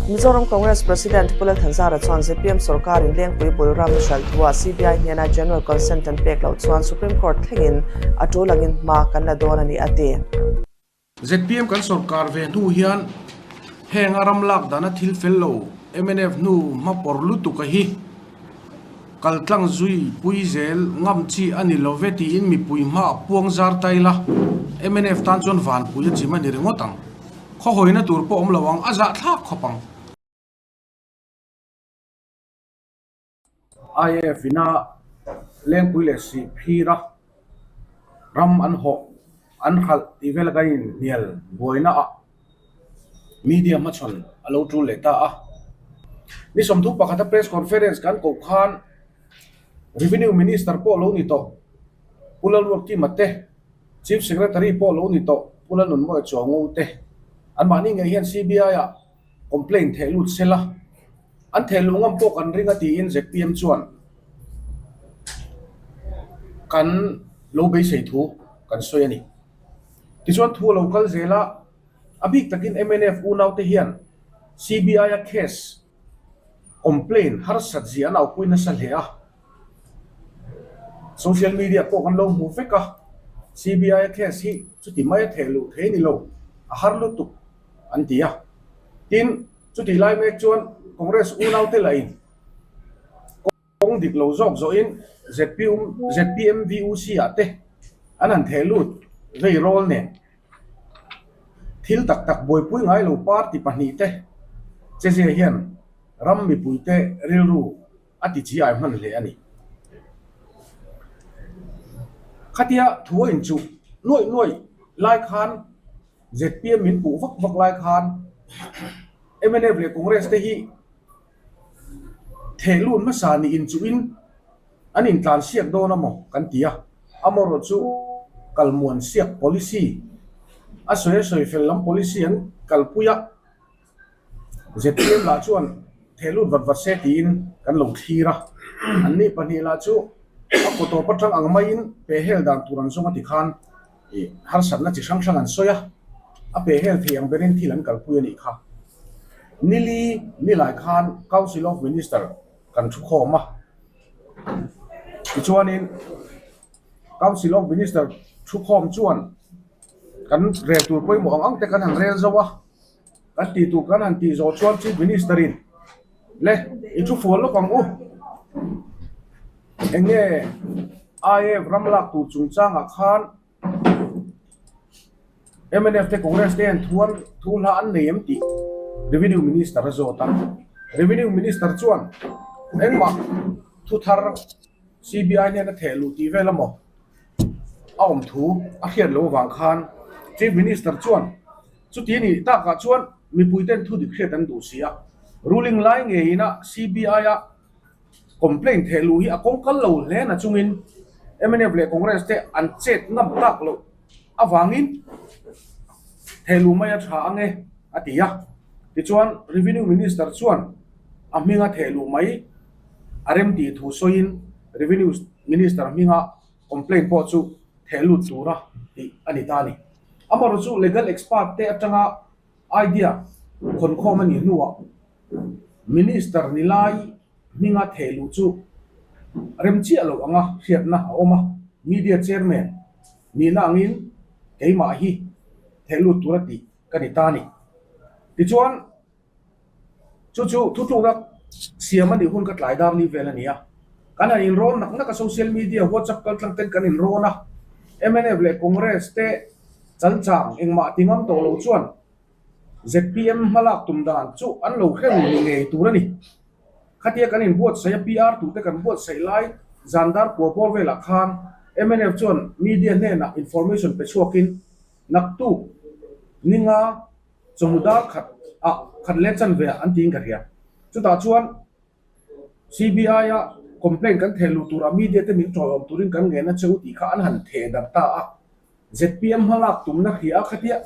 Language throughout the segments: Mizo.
Mizoram Congress President Pu Lal Thanzara chuan zpm sorkarin Lengpui bul ram hralh thua CBI hnena General Consent an pek loh chuan Supreme Court thlengin a tul angin hma kan la dawn a ni a ti. Zpm kan sorkar ve hnu hian heng a ram lak dana thil fel lo mnf hnu hma pawr lutuk a hi kaltlang zui pui zel ngam chi a ni lo ve tiin mipui hma a puang zar ta ila mnf tan chuan vanpui a chim a ni ringawt ang. Khaw hawina tur pawh awm lo ang, a zahthlak khawp ang. IAF ina Lengpui leh Sihphira ram an hawh an hralh tih vel ka inhnial buaina ah media hmachhawn a lo tul leh ta a. Ni 30 pakhata press conference kan koh khan Revenue Minister pawh lo ni tawh Pu Lalruatkima te, Chief Secretary pawh lo ni tawh Pu Lalnunmawia Chuango te anmahni ngei hian CBI-ah complaint theh lut sela an theh luh ngam pawh kan ring a tiin zpm chuan kan lo beisei thu kan sawi a ni. Tichuan thu a lo kal zel a, a bik takin mnf unaute hian CBI-a case complaint harsat zia an aupui nasa hle a. Social media pawh kan lo hmu vek a, CBI case hi chuti mai a theh luh thei ni lo, a har lutuk an ti a. Tin, chutih lai mek chuan Congress unaute lahin kawng dik lo zawk zawhin ZPM VUC ah te an han theh lut vei rawl nen thil tak tak buaipui ngai lo party pahnihte chezia hian ram mipuite rilru a ti chi ai hman hle a ni. Khatia thu a inchuh nuaih nuaih lai khan zpm min puh vak vak lai khan mnf leh Congress te hi theh lut hmasa nih inchuhin an intlan siak dawn a maw kan ti a, amaherawh chu kalmuan siak policy a sawi a sawi fel lam policy an kalpui a. Zpm lah chuan theh lut vat vat se tiin kan lo thlir a, anni pahnih lah chu a kaw tawp atang ang maiin pehhel dan tur an zawng a ti khan ih harsatna chi hrang hrang an sawi a, a pehhel thei ang berin thil an kalpui a nih kha. Nili nilai khan Council of Minister kan thu khawm a, tichuanin Council of Minister thu khawm chuan kan rel tur pawimawh ang ang te kan han rel zo a. Kan tih tur kan han tih zawh chuan Chief Minister in le i thu fual lawk ang u. Eng nge IAF ram lak tur chungchangah khan mnf te Congress te hian thu an thu hla an nei em tih Revenue Minister a zawt a. Revenue Minister chuan engmah thu thar CBI hian a theh luh tih vel emaw a awm thu a hriat loh avang khan Chief Minister chuan Chuti a nih takah chuan mipuiten thu dik hriat an duh si a, ruling lai ngeiin a CBI-a complaint theh luh hi a kawng kal lo hle na chungin mnf leh Congress te an chet ngam tak loh avangin theh luh mai a tha ang e a ti a. Tichuan Revenue Minister chuan a hminga theh luh mai a remtih thu sawiin Revenue Minister hminga complaint pawh chu theh lut tura tih a ni ta a ni. Amaherawhchu chu legal expert te atanga idea khawnkhawm a nih hnuah Minister ni lai hminga theh luh chu rem chiah loh anga hriatna a awm a, Media Chairman nihna angin keimah hi theh lut tura tih ka ni ta a ni. Tichuan. Chu chu thutlukna siam a nih hun ka tlai dar ni vel a ni a. Kan han inrawn nak nak a, social media, WhatsApp kaltlang ten kan inrawn a. Mnf leh Congress te chalchang engmah ti ngam tawh lo chuan zpm hmalak tum dan chu an lo hre ru ni ngei tur a ni. Khatia kan inbuatsaih a, PR tute kan buatsaih lai zan dar kua bawr velah khan mnf chuan media hnenah information pe chhuakin naktuk ninga Chawhnu dar khat ah khat leh chanve ah an tiin ka hria. Chutah chuan CBI a complaint kan theh luh turah media te min tawiawm turin kan ngen a che u tih kha an han theh darh ta a. Zpm hmalak tumna hria a khatia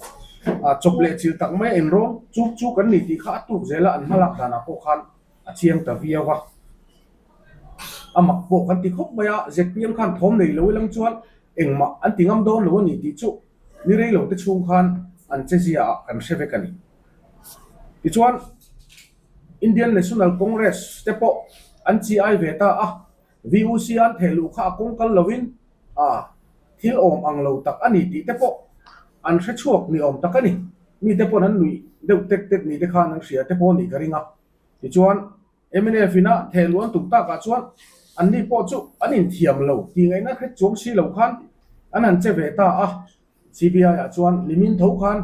chawp leh chil tak mai a inrawn chu chu kan ni tih kha a tuk zel a an hmalak danah pawh khan a chiang ta viau a. A mak pawh kan ti khawp mai a, zpm khan thawm nei lo ilang chuan engmah an ti ngam dawn lo a ni tih chu Ni rei lo te chhung khan an che zia ah kan hre vek a ni. Tichuan. Indian National Congress te pawh an chi ai ve ta a, VUC an theh luh kha a kawng kal lovin a thil awm ang lo tak a ni tih te pawh an hre chhuak ni awm tak a ni. Mi te paw'n an nuih deuh tek tek ni te khan an hria te pawh a nih ka ring a. Tichuan, mnf ina theh luh an tum takah chuan anni pawh chu an inthiam lo tih ngaihna hre chuang si lo khan an han che ve ta a. CBI ah chuan nimin tho khan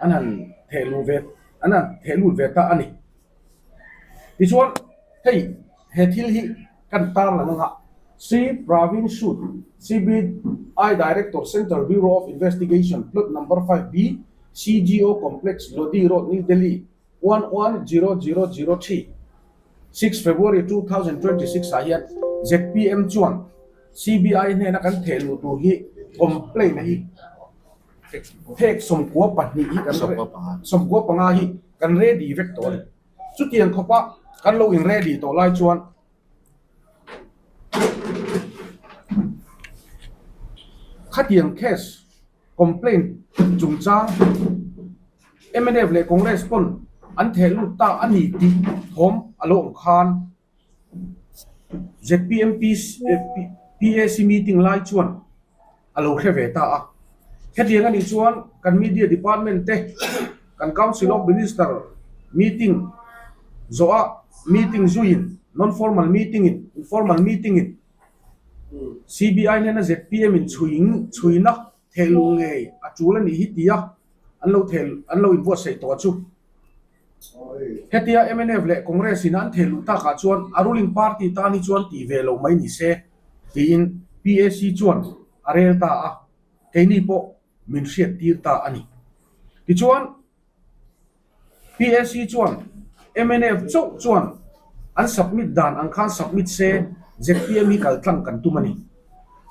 an han theh luh ve an han theh lut ve ta a ni. Tichuan hei he thil hi kan tarlan anga Shri Praveen Sood, CBI Director, Central Bureau of Investigation, Plot Number 5B, CGO Complex, Lodi Road, New Delhi, 110003, 6 February 2026 ah hian zpm chuan CBI hnena kan theh luh tur hi complaint hi phek 92 hi kan 95 hi kan ready vek tawh a ni. Chutiang khawpa kan lo in ready tawh lai chuan khatiang case complaint chungchang mnf leh Congress pawn an theh lut ta a ni tih thawm a lo awm khan zpm PAC meeting lai chuan a lo hre ve ta a. Hetiang a nih chuan kan media department te kan council of minister meeting zawha meeting zuiin non formal meeting in informal meeting in CBI hnena zpm in chhuiin chhuina thehluh ngei a tul a nih hi tia an lo theh an lo inbuatsaih tawh chu. Hetia mnf leh Congress in an thehluh takah chuan a ruling party tan hi chuan tih ve lo mai ni se tiin PAC chuan a rel ta a, keini pawh min hriat tir ta a ni. Tichuan PAC chuan mnf chauh chuan an submit dan ang khan submit se zpm hi kal tlang kan tum a ni.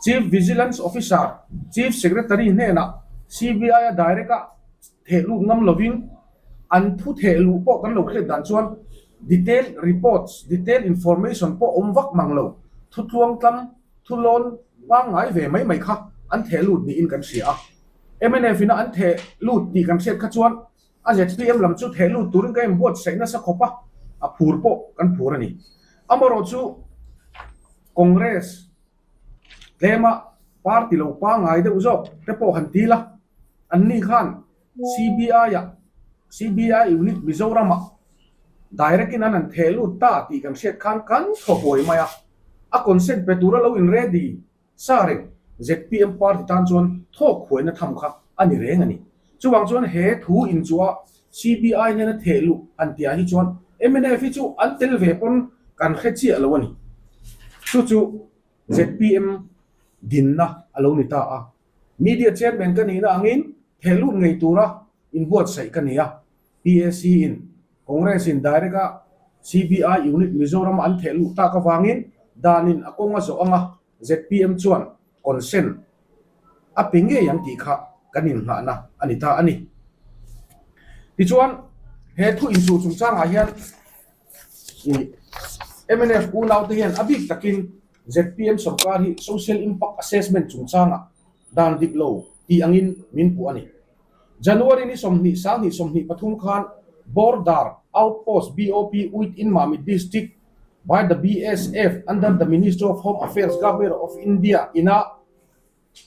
Chief Vigilance Officer, Chief Secretary hnenah CBI a direct a theh lut ngam lovin an thu theh luh pawh kan lo hriat dan chuan detail reports, detail information pawh awm vak mang lo, thu tluang tlam, thu lawn pangngai ve mai mai kha an theh lut niin kan hria a. Mnf ina an theh lut tih kan hriat kha chuan a zpm lam chu theh lut turin ka inbuatsaih nasa khawp a, a phur pawh kan phur a ni. Amaherawhchu Congress tlema party lo pangngai deuh zawk te pawh han dil a, anni khan CBI-ah, CBI Unit Mizoram-ah direct in an han theh lut ta tih kan hriat khan kan thaw huai mai a, a consent pe tura lo in ready sa reng zpm party tan chuan thawk huaina tham kha a ni reng a ni. Chuvang chuan he thu inchua CBI hnena theh luh an tihah hi chuan mnf hi chu an tel ve pawn kan hre chiah lo a ni. Chu chu zpm dinna a lo ni ta a. Media chairman ka nihna angin theh lut ngei tura inbuatsaih ka ni a. PAC in Congress in direct a CBI unit Mizoram an theh luh tak avangin danin a kawng a zawh anga zpm chuan consent a pe ngei ang tih kha kan innghahna a ni ta a ni. Tichuan he thu inchuh chungchangah hian mnf unaute hian a bik takin zpm sorkar hi social impact assessment chungchangah dan dik lo tih angin min puh a ni. January ni 20 sang hnih 23 khan Border Outpost BOP within Mamit District by the BSF under the Ministry of Home Affairs Government of India ina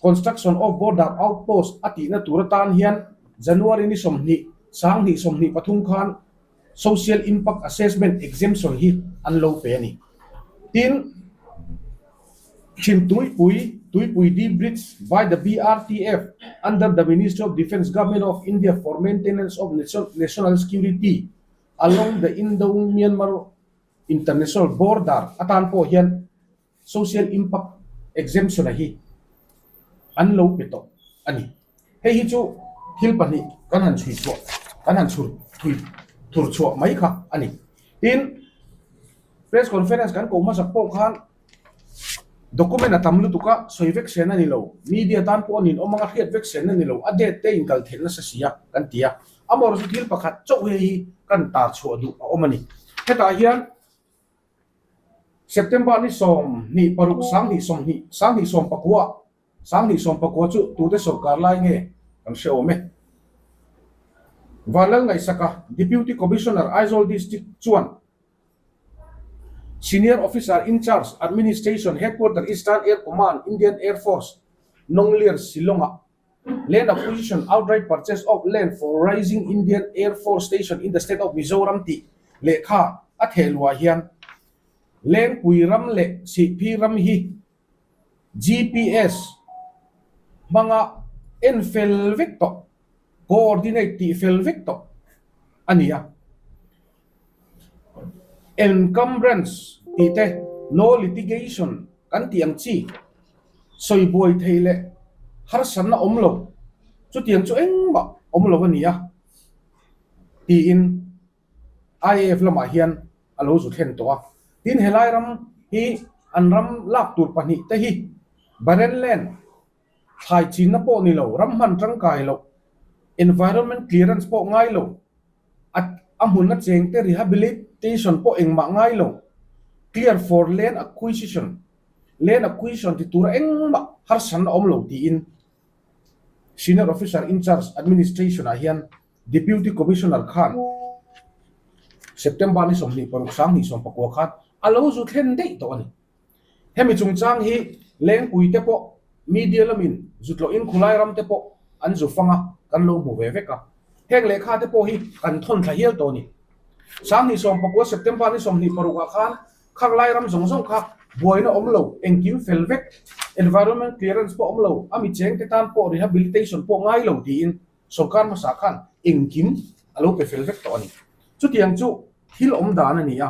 Construction of Border Outpost a tihna tur atan hian January ni 20 sang hnih 23 khan Social Impact Assessment Exemption hi an lo pe a ni. Tin, Chhim Tuipui, Tuipui D Bridge by the BRTF under the Ministry of Defence Government of India for Maintenance of National Security along the Indo-Myanmar International Border atan pawh hian Social Impact Exemption-a hi an lo pe tawh a ni. Hei hi chu thil pahnih kan han chhui chhuah, kan han chhur thui thur chhuah mai kha a ni. Tin, press conference kan koh hmasak pawh khan document a tam lutuk a, sawi vek sen a ni lo, media tan pawh a nin awm ang a, hriat vek sen a ni lo, a date te inkal theih nasa si a kan ti a. Amaherawhchu chu thil pakhat chauh hei hi kan tar chhuah duh a awm a ni. Hetah hian September ni 26 20 2019 2019 chu tute sorkar lai nge kan hre awm e. Vanlal Ngaihsaka, Deputy Commissioner, Aizawl District chuan. Senior Officer in Charge, Administration, Headquarter, Eastern Air Command, Indian Air Force, Nonglier, Shillong-ah Land Acquisition, Outright Purchase of Land for Raising Indian Air Force Station in the State of Mizoram tih lehkha a theh luah hian Lengpui ram leh Sihphi ram hi GPS hmanga en fel vek tawh, coordinate tih fel vek tawh a ni a. Encumbrance tih te, no litigation kan tih ang chi, sawi buai thei leh harsatna awm lo, chutiang chu engmah awm lo a ni a, tiin IAF lamah hian a lo zu thlen tawh a. Tin, helai ram hi an ram lak tur pahnih te hi Barren Land thlai chinna pawh ni lo, ram hman tangkai loh, environment clearance pawh ngai lo, a a hmunna chengte rehabilitation pawh engmah ngai lo, clear for land acquisition, land acquisition ti tura engmah harsatna awm lo tiin Senior Officer in Charge Administration ah hian Deputy Commissioner khan September ni 26 2019 khan a lo zu thlen daih tawh a ni. Hemi chungchang hi Lengpui te pawh media lamin zutlawhin khulai ram te pawh an zu fang a, kan lo hmu ve vek a. Heng lehkha te pawh hi kan thawn thla hial tawh a ni. 2019 September ni 26 ah khan Kharlai ram zawng zawng kha buaina awm lo, engkim fel vek, environment clearance pawh awm lo, a mi cheng te tan pawh rehabilitation pawh ngai lo tiin sorkar hmasa khan engkim a lo pe fel vek tawh a ni. Chutiang chu thil awm dan a ni a.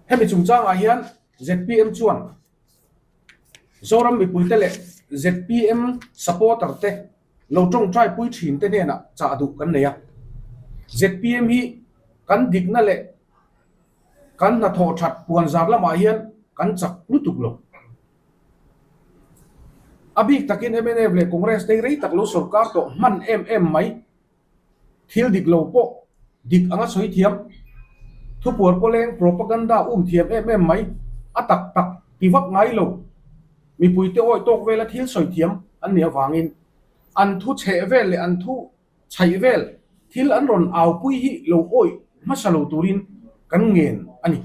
Hemi chungchangah hian zpm chuan Zoram mipuite leh zpm supporter te lo tawngtai pui thin te hnenah chah duh kan nei a. Zpm hi kan dikna leh kan hnathawh that puanzar lamah hian kan chak lutuk lo. A bik takin mnf leh Congress te hi rei tak lo sorkar tawh hman em em mai. Thil dik lo pawh dik anga sawi thiam, thupuar pawleng propaganda um thiam em em mai, a tak tak ti vak ngai lo, mipuite awi tawk vela thil sawi thiam an nih avangin an thu chheh vel leh an thu chhaih vel thil an rawn aupui hi lo awi hmasa lo turin kan ngen a ni.